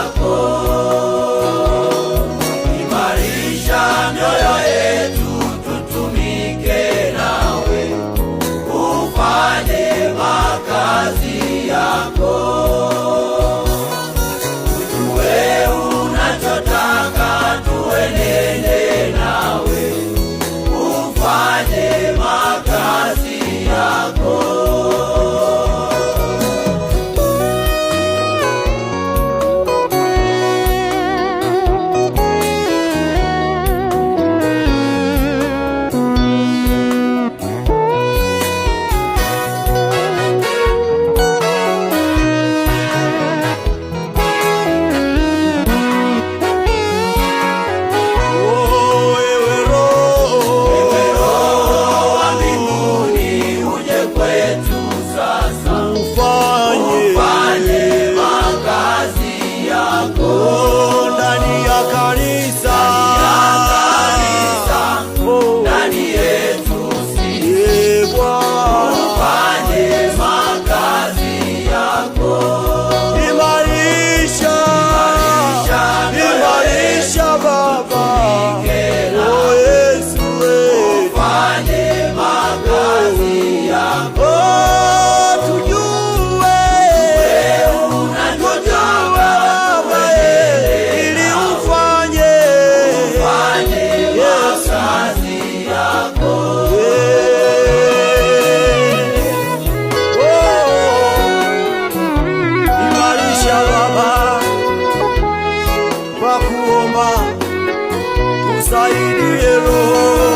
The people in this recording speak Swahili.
yako. Imarisha mioyo yetu tutumike nawe, ufanye makazi yako. Tujue unachotaka tuenende nawe, ufanye makazi yako. Oh, ewe Roho, Roho wa mbinguni uje kwetu sasa, ufanye ufanye makazi yako. Oh, ndani ya kanisa, Kanisa, Oh, ndani yetu sisi, eh, Bwana. ufanye makazi yako. Imarisha, imarisha Baba, oh Yesu, eh. Ufanye makazi yako. Oh, tujue, tujue Baba, eh, ili ufanye, Ufanye Yesu. makazi yako. Eh. Oh, imarisha Baba, kwa kuomba tusaidie Roho.